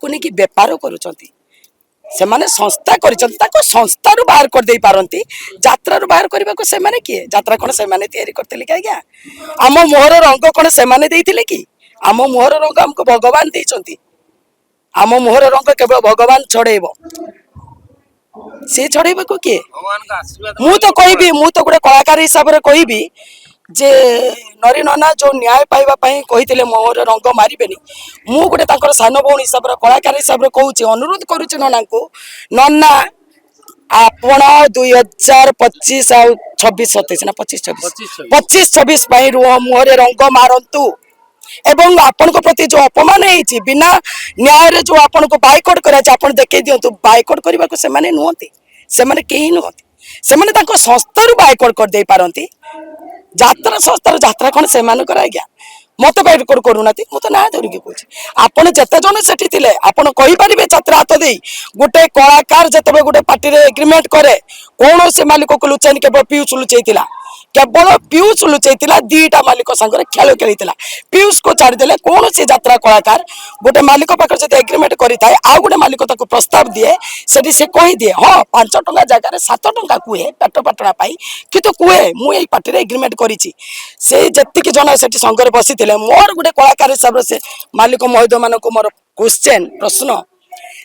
ପାର୍ଟିକୁ ନେଇକି ବେପାର କରୁଛନ୍ତି। ସେମାନେ ସଂସ୍ଥା କରିଛନ୍ତି, ତାକୁ ସଂସ୍ଥାରୁ ବାହାର କରିଦେଇ ପାରନ୍ତି, ଯାତ୍ରାରୁ ବାହାର କରିବାକୁ ସେମାନେ କିଏ? ଯାତ୍ରା କ'ଣ ସେମାନେ ତିଆରି କରିଥିଲେ କି ଆଜ୍ଞା? ଆମ ମୁହଁର ରଙ୍ଗ କ'ଣ ସେମାନେ ଦେଇଥିଲେ କି? ଆମ ମୁହଁର ରଙ୍ଗ ଆମକୁ ଭଗବାନ ଦେଇଛନ୍ତି। ଆମ ମୁହଁର ରଙ୍ଗ କେବଳ ଭଗବାନ ଛଡେଇବ, ସେ ଛଡେଇବାକୁ କିଏ? ଭଗବାନଙ୍କ ଆଶୀର୍ବାଦ। ମୁଁ ତ କହିବି, ମୁଁ ତ ଗୋଟେ କଳାକାର ହିସାବରେ କହିବି ଯେ ନରି ନନା ଯୋଉ ନ୍ୟାୟ ପାଇବା ପାଇଁ କହିଥିଲେ ମୋହର ରଙ୍ଗ ମାରିବେନି, ମୁଁ ଗୋଟେ ତାଙ୍କର ସାନ ଭଉଣୀ ହିସାବରେ, କଳାକାର ହିସାବରେ କହୁଛି, ଅନୁରୋଧ କରୁଛି ନନାଙ୍କୁ, ନନା ଆପଣ 2025 ଆଉ 26 27 ନା 25 26? 25 26। 25 26 ପାଇଁ ରୁହ, ମୁହଁରେ ରଙ୍ଗ ମାରନ୍ତୁ ଏବଂ ଆପଣଙ୍କ ପ୍ରତି ଯୋଉ ଅପମାନ ହେଇଛି, ବିନା ନ୍ୟାୟରେ ଯୋଉ ଆପଣଙ୍କୁ ବାଇକଟ କରାଯାଇଛି, ଆପଣ ଦେଖେଇ ଦିଅନ୍ତୁ। ବାଇକଟ କରିବାକୁ ସେମାନେ ନୁହନ୍ତି, ସେମାନେ କେହି ନୁହନ୍ତି। ସେମାନେ ତାଙ୍କ ସଂସ୍ଥାରୁ ବାଇକଟ କରିଦେଇ ପାରନ୍ତି, ଯାତ୍ରା ସଂସ୍ଥାର। ଯାତ୍ରା କ'ଣ ସେମାନଙ୍କର ଆଜ୍ଞା? ମତେ ବାଇକଟ କରୁନାହାନ୍ତି, ମୁଁ ତ ନାଁ ଧରିକି କହୁଛି। ଆପଣ ଯେତେ ଜଣ ସେଠି ଥିଲେ, ଆପଣ କହିପାରିବେ ଯାତ୍ରା ହାତ ଦେଇ? ଗୋଟେ କଳାକାର ଯେତେବେଳେ ଗୋଟେ ପାର୍ଟିରେ ଏଗ୍ରିମେଣ୍ଟ କରେ, କୌଣସି ମାଲିକକୁ ଲୁଚାଇନି। କେବଳ ପିୟୁଷ ଲୁଚେଇଥିଲା, କେବଳ ପିୟୁଷ ଲୁଚେଇଥିଲା। ଦିଟା ମାଲିକ ସାଙ୍ଗରେ ଖେଳ ଖେଳିଥିଲା। ପିୟୁଷକୁ ଛାଡ଼ିଦେଲେ କୌଣସି ଯାତ୍ରା କଳାକାର ଗୋଟେ ମାଲିକ ପାଖରେ ଯଦି ଏଗ୍ରିମେଣ୍ଟ କରିଥାଏ, ଆଉ ଗୋଟେ ମାଲିକ ତାକୁ ପ୍ରସ୍ତାବ ଦିଏ, ସେଠି ସେ କହିଦିଏ, ହଁ, 5 ଟଙ୍କା ଜାଗାରେ 7 ଟଙ୍କା କୁହେ ପେଟ ପାଟଣା ପାଇଁ, କିନ୍ତୁ କୁହେ ମୁଁ ଏଇ ପାର୍ଟିରେ ଏଗ୍ରିମେଣ୍ଟ କରିଛି। ସେ ଯେତିକି ଜଣ ସେଠି ସଙ୍ଗରେ ବସିଥିଲେ, ମୋର ଗୋଟେ କଳାକାର ହିସାବରେ ସେ ମାଲିକ ମହୋଦୟମାନଙ୍କୁ ମୋର କ୍ୱେଶ୍ଚେନ୍, ପ୍ରଶ୍ନ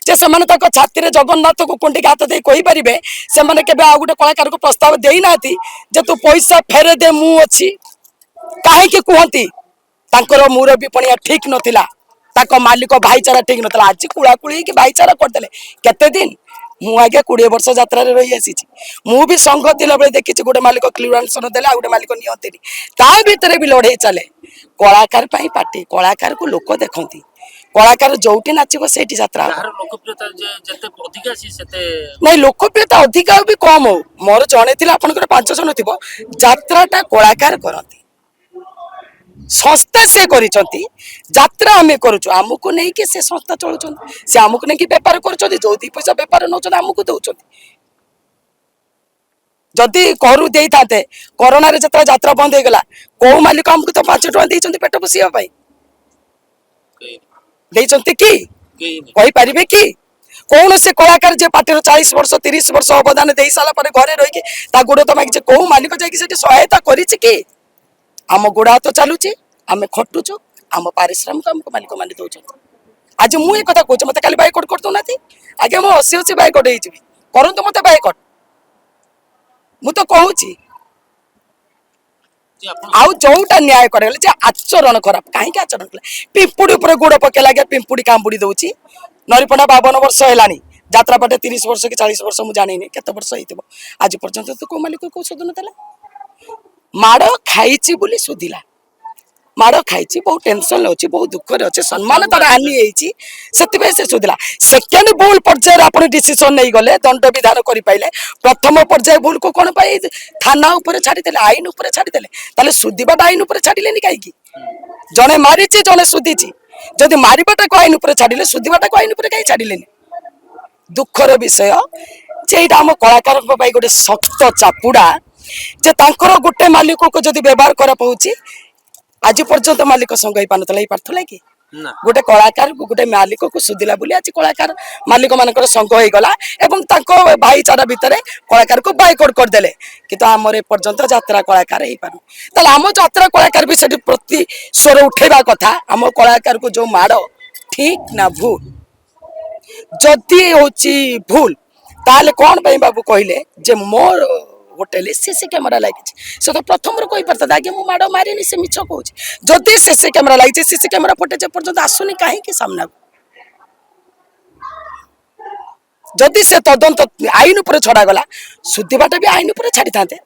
ଯେ ସେମାନେ ତାଙ୍କ ଛାତିରେ ଜଗନ୍ନାଥକୁ କୁଣ୍ଠିକି ହାତ ଦେଇ କହିପାରିବେ, ସେମାନେ କେବେ ଆଉ ଗୋଟେ କଳାକାରକୁ ପ୍ରସ୍ତାବ ଦେଇନାହାନ୍ତି ଯେ ତୁ ପଇସା ଫେରେ ଦେ, ମୁଁ ଅଛି? କାହିଁକି କୁହନ୍ତି? ତାଙ୍କର ମୁରବୀ ପଣିଆ ଠିକ ନଥିଲା, ତାଙ୍କ ମାଲିକ ଭାଇଚାରା ଠିକ ନଥିଲା। ଆଜି କୁଳାକୁଳି ହେଇକି ଭାଇଚାରା କରିଦେଲେ କେତେ ଦିନ? ମୁଁ ଆଜ୍ଞା 20 ବର୍ଷ ଯାତ୍ରାରେ ରହି ଆସିଛି। ମୁଁ ବି ସଂଘ ଥିଲାବେଳେ ଦେଖିଛି, ଗୋଟେ ମାଲିକ କ୍ଲିୟରାନ୍ସ ଦେଲେ ଆଉ ଗୋଟେ ମାଲିକ ନିଅନ୍ତିନି, ତା ଭିତରେ ବି ଲଢେଇ ଚାଲେ। କଳାକାର ପାଇଁ ପାର୍ଟି, କଳାକାରକୁ ଲୋକ ଦେଖନ୍ତି। କଳାକାର ଯୋଉଠି ନାଚିବ ସେଇଠି ଯାତ୍ରା ହବ। ଯାହାର ଲୋକପ୍ରିୟତା ଯେ ଯେତେ ଅଧିକା, ସିଏ ସେତେ ନାଇଁ, ଲୋକପ୍ରିୟତା ଅଧିକା ହଉ ବି କମ ହଉ, ମୋର ଜଣେ ଥିଲା, ଆପଣଙ୍କର 5 ଜଣ ଥିବ, ଯାତ୍ରାଟା କଳାକାର କରନ୍ତି। ସଂସ୍ଥା ସେ କରିଛନ୍ତି, ଯାତ୍ରା ଆମେ କରୁଛୁ। ଆମକୁ ନେଇକି ସେ ସଂସ୍ଥା ଚଳୁଛନ୍ତି, ସେ ଆମକୁ ନେଇକି ବେପାର କରୁଛନ୍ତି। ଯୋଉ 2 ପଇସା ବେପାର ନଉଛନ୍ତି, ଆମକୁ ଦଉଛନ୍ତି। ଯଦି କରୁ ଦେଇଥାନ୍ତେ, କରୋନାରେ ଯେତେବେଳେ ଯାତ୍ରା ବନ୍ଦ ହେଇଗଲା, କୋଉ ମାଲିକ ଆମକୁ ତ 5 ଟଙ୍କା ଦେଇଛନ୍ତି ପେଟ ପୋଷିବା ପାଇଁ? କେହି। ଦେଇଛନ୍ତି କି? କେହି ନାହିଁ। କହିପାରିବେ କି କୌଣସି କଳାକାର ଯେ ପାର୍ଟିର 40 ବର୍ଷ 30 ବର୍ଷ ଅବଦାନ ଦେଇ ସାରିଲା ପରେ ଘରେ ରହିକି ତା ଗୋଡ଼ ତ ମାଗିছে, କୋଉ ମାଲିକ ଯାଇକି ସେଠି ସହାୟତା କରିଛି କି? ଆମ ଗୋଡ଼ ହାତ ଚାଲୁଛି, ଆମେ ଖଟୁଛୁ, ଆମ ପାରିଶ୍ରମିକ ଆମକୁ ମାଲିକ ମାନେ ଦଉଛନ୍ତି। ଆଜି ମୁଁ ଏ କଥା କହୁଛି, ମତେ କାଲି ବାଇକଟ କରିଦଉନାହାନ୍ତି ଆଜ୍ଞା, ମୁଁ ହସି ହସି ବାଇକଟ ହେଇଯିବି। କରନ୍ତୁ ମତେ ବାଇକଟ, ମୁଁ ତ କହୁଛି। ଯେ ଆପଣ ଆଉ ଯୋଉଟା ନ୍ୟାୟ କରାଗଲା ଯେ ଆଚରଣ ଖରାପ, କାହିଁକି ଆଚରଣ କଲା? ପିମ୍ପୁଡ଼ି ଉପରେ ଗୋଡ଼ ପକେଇଲା ଆଜ୍ଞା, ପିମ୍ପୁଡ଼ି କାମୁଡ଼ି ଦଉଛି। ନରିପଣ୍ଡା 52 ବର୍ଷ ହେଲାଣି ଯାତ୍ରା ପାଟେ, 30 ବର୍ଷ କି 40 ବର୍ଷ, ମୁଁ ଜାଣିନି କେତେ ବର୍ଷ ହେଇଥିବ। ଆଜି ପର୍ଯ୍ୟନ୍ତ ତ କୋଉ ମାଲିକ କୋଉ ସୁଧୁ ନଥିଲା। ମାଡ଼ ଖାଇଛି ବୋଲି ସୁଧିଲା। ମାଡ଼ ଖାଇଛି, ବହୁତ ଟେନସନରେ ଅଛି, ବହୁତ ଦୁଃଖରେ ଅଛି, ସମ୍ମାନ ତାର ହାନି ହେଇଛି, ସେଥିପାଇଁ ସେ ସୁଧିଲା। ସେକେଣ୍ଡ ଭୁଲ ପର୍ଯ୍ୟାୟରେ ଆପଣ ଡିସିସନ ନେଇଗଲେ, ଦଣ୍ଡ ବିଧାନ କରିପାଇଲେ। ପ୍ରଥମ ପର୍ଯ୍ୟାୟ ଭୁଲକୁ କଣ ପାଇଁ ଥାନା ଉପରେ ଛାଡ଼ିଦେଲେ, ଆଇନ ଉପରେ ଛାଡ଼ିଦେଲେ? ତାହେଲେ ସୁଧିବାଟା ଆଇନ ଉପରେ ଛାଡ଼ିଲେନି କାହିଁକି? ଜଣେ ମାରିଛି, ଜଣେ ସୁଧିଛି। ଯଦି ମାରିବାଟାକୁ ଆଇନ ଉପରେ ଛାଡ଼ିଲେ, ସୁଧିବାଟାକୁ ଆଇନ ଉପରେ କାହିଁ ଛାଡ଼ିଲେନି? ଦୁଃଖର ବିଷୟ ଯେ ଏଇଟା ଆମ କଳାକାରଙ୍କ ପାଇଁ ଗୋଟେ ଶକ୍ତ ଚାପୁଡ଼ା ଯେ ତାଙ୍କର ଗୋଟେ ମାଲିକକୁ ଯଦି ବ୍ୟବହାର ଖରାପ ହଉଛି, ଆଜି ପର୍ଯ୍ୟନ୍ତ ମାଲିକ ସଂଘ ହେଇପାରୁନଥିଲା, ହେଇପାରୁଥିଲା କି? ନା। ଗୋଟେ କଳାକାରକୁ ଗୋଟେ ମାଲିକକୁ ସୁଧିଲା ବୋଲି ଆଜି କଳାକାର ମାଲିକ ମାନଙ୍କର ସଂଘ ହେଇଗଲା ଏବଂ ତାଙ୍କ ଭାଇଚାରା ଭିତରେ କଳାକାରକୁ ବାଇକଟ କରିଦେଲେ। କିନ୍ତୁ ଆମର ଏପର୍ଯ୍ୟନ୍ତ ଯାତ୍ରା କଳାକାର ହେଇପାରୁନି। ତାହେଲେ ଆମ ଯାତ୍ରା କଳାକାର ବି ସେଠି ପ୍ରତି ସ୍ୱର ଉଠେଇବା କଥା। ଆମ କଳାକାରକୁ ଯୋଉ ମାଡ଼, ଠିକ ନା ଭୁଲ? ଯଦି ହଉଛି ଭୁଲ, ତାହେଲେ କଣ ପାଇଁ ବାବୁ କହିଲେ ଯେ ମୋର ହୋଟେଲରେ ସିସି କ୍ୟାମେରା ଲାଗିଛି? ସେ ତ ପ୍ରଥମରୁ କହିପାରିଥାନ୍ତା, ଆଜ୍ଞା ମୁଁ ମାଡ଼ ମାରିନି, ସେ ମିଛ କହୁଛି। ଯଦି ସିସି କ୍ୟାମେରା ଲାଗିଛି, ସିସି କ୍ୟାମେରା ଫୁଟେଜ ଏପର୍ଯ୍ୟନ୍ତ ଆସୁନି କାହିଁକି ସାମ୍ନାକୁ? ଯଦି ସେ ତଦନ୍ତ ଆଇନ ଉପରେ ଛଡ଼ାଗଲା, ସୁଧିବାଟା ବି ଆଇନ ଉପରେ ଛାଡ଼ିଥାନ୍ତେ।